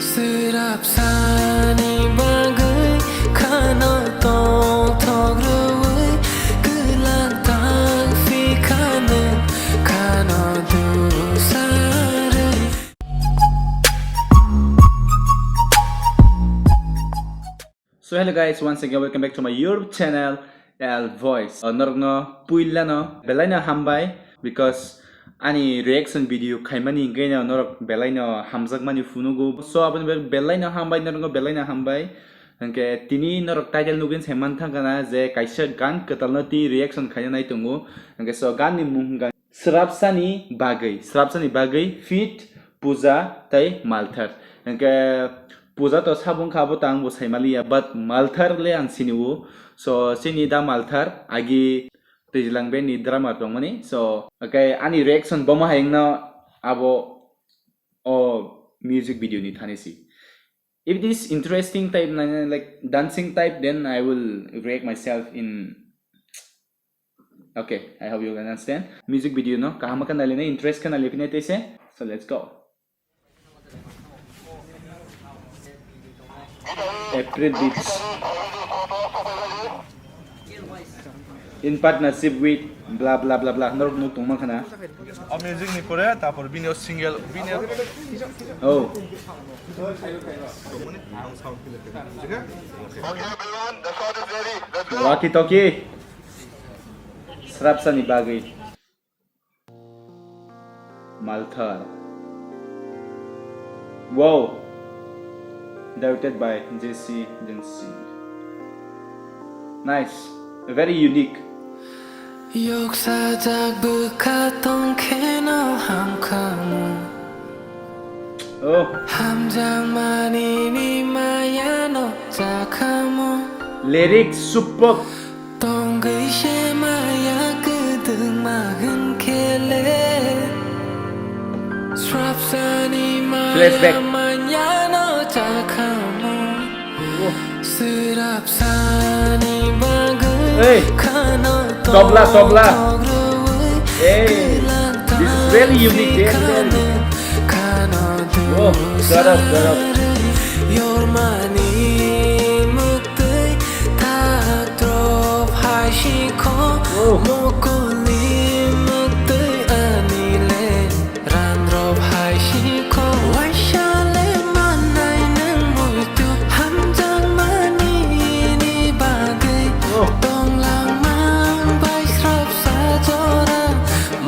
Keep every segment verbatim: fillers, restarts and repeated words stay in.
Swrapsani bagwi khano tongthok rwui, kwlak tang phi khano, khano dusarwi. So hello guys, once again welcome back to my YouTube channel, L Voice. Uh, norokno puilano belaino hambai, because ani reaction video khaimani hingkhe no norok belaino hamjakmani phunugo. So aboni bagwi belaino hambai, norokno belaino hambai. Hingkhe tini norok title nugwi se manthangkha na je kaisa gan kwtalno twi reaction khaina nai tongo. Hingkhe so ganni mung hingkha Swrapsani bagwi, Swrapsani bagwi feat Puja tei Malthar. Hingkhe Puja to sabung kha, abo to ang bo saimaliya, but Malthar le ang sinio. So chini da Malthar agi Twijlang band ni drummer tongmani. So okay, ani reaction bomo hai wngno abo o music video ni thani si. If it is interesting type, na- like dancing type, then I will react myself in. Okay, I hope you can understand. Music video no kaham khe nailina, interest khe nailipina teise. So let's go. April Beats. In partnership with bla bla bla bla. Norok nuk tongma khana. O music ni pore, tapor bini o single, bini o Oh. Walkie talkie. Swrapsani bagwi. Malthar. Wow. Directed by J C Densing. Nice. Very unique. Yoksajak bwkha tongkheno hamkhamu. Oh. Hamjakmani ni mayano jakhamu. Lyrics superb. Tongwi se maya kwdwkma hwnkhele. Swrapsani maya Flashback. Manyano jakhamu. Oh. Swrapsani bagwi Hey, khano tabla, tabla. Togrwi Hey, this is really unique, very, very. Khano Oh, shut up, shut up. Yormani muktwi tak drop hai sikho. Oh. Mukulni muktwi anile. Randrop hai sikho waisa le mannai nwng muitu hamjakmani ni bagwi. Oh. Tonglang mang bai srapsa jora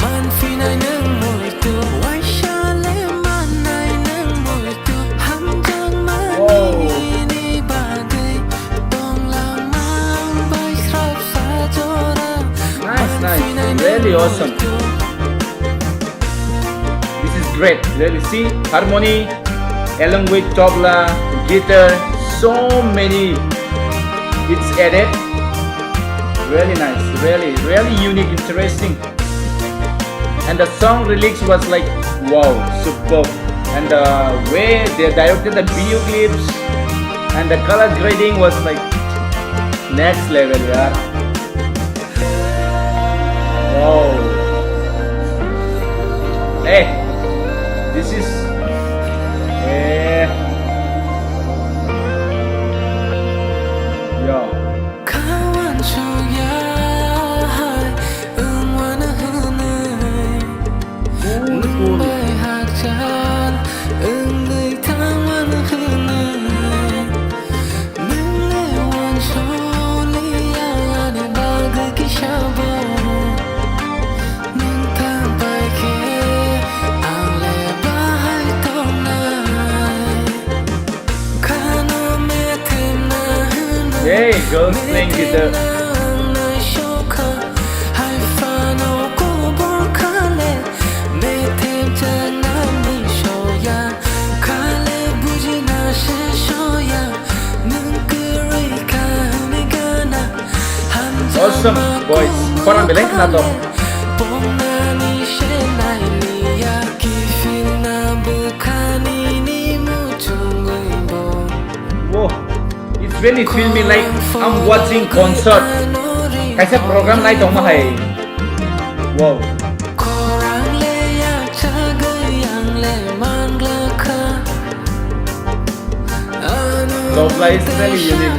manphinai nwng muitu waisa le mannai nwng muitu hamjakmani Oh. ni bagwi. Tonglang mang bai srapsa jora Nice, nice. manphinai nwng Really awesome. muitu. This is great. Really, see, harmony along with tabla, guitar, so many. It's added. Really nice. Really, really unique, interesting. And the song lyrics was like, wow, superb. And the way they directed the video clips and the color grading was like next level, yaar. Wow. Eh, this is, eh. Yo. Kawan suya hai, ungwan hunu. Nwng bai hakchal wngwi thangmani hwnwi. Nwng le uansukliya ani bagwi kisa bo. Nwng thang pai khe ang le bahai tongnai. Khano methemna hwnwi. Hey, girls playing guitar. Methemna ang naisokha. Hai phano kubur khale. Methemjaknani soya. Khale bujina se soya. Nwng kwrwi kha hwnwi gana. Awesome, boys. Khorang belai khna tong. Hamjakma kubur khale. Bongnani se nailiya. Kiphilna bwkhani ni muchungwi bo. Oh, it's really feel me like I'm watching concert. Kaisa program nai tongma hai. Wow. Khorang le yakchagwi ang le manglakha. It's really unique.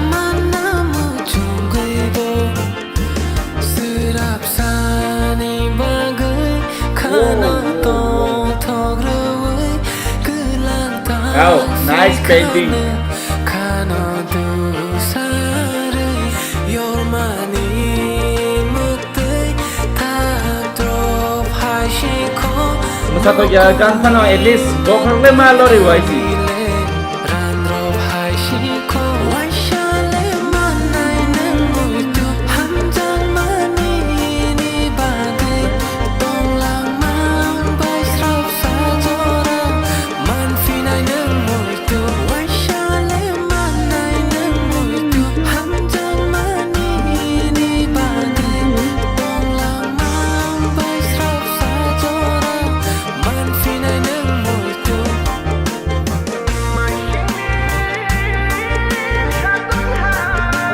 Wow, nice painting. Mwsatokya gan phano at least bokhorok le ma lori waisi.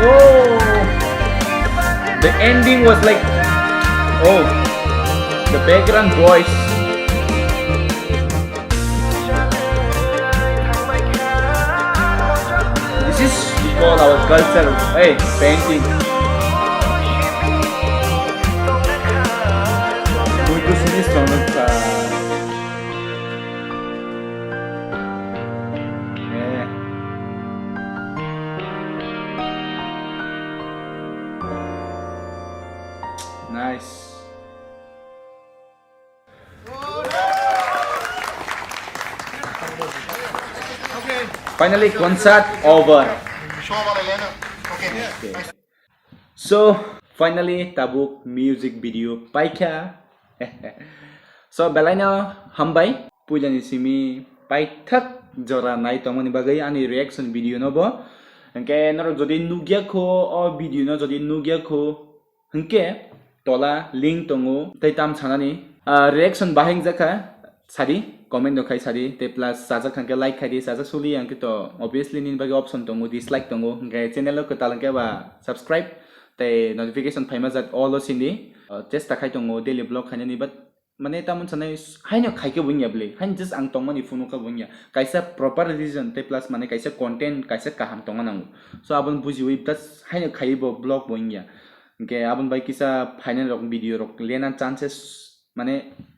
Oh, the ending was like, oh, the background voice. This is we call our culture, hey, painting. Muitu sini sonok sa. Eh. Nice. Finally, concert over. Okay. So, finally, tabuk music video paikha. So, belaino hambai. Puilani simi paithak jora nai tongmani bagwi ani reaction video no bo. Hwnkhe norok jodi nukya kho, o video no jodi nukya kho, hwnkhe tola link tongo tei tam sanani, ah, reaction bahai wngjakha, sadi, comment rok khai sadi, tei plus chajak hwnkhe like khaidi, chajak suli hwnkhe to obviously nini bagwi option tongo, dislike tongo, hwnkhe channel o kwtal hwnkhe ba subscribe tei notification phaima jat all o sindi. Ah, chesta khai tongo daily vlog khainani, but mane tamon sanai s-, haino khaikhe bo wngya bwle, haino just ang tongmani phunukha bo wngya. Kaisa proper reason tei plus mane kaisa content kaisa kaham tongna nango. So aboni bujiwi just haino khaiwi bo vlog bo wngya. Hwnkhe aboni bai kisa final rok video rok lena chances mane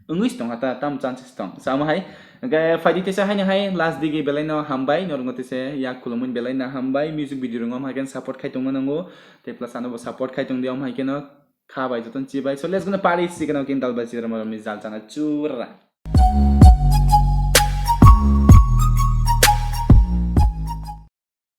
wngwi se tongkha ta, tam chances tong. So amo hai hwnkhe phaidi teisa haino hai last digi belaino hambai, norokno teisa yak khulumwi belaino hambai, music video rok wng hai khe support khai tongma nango. Tei plus ano bo support khai tongdi wng hai kheno kha bai jotono chibai. So let's go na party, sikeno kin dal bai chirama romni jal chana chura.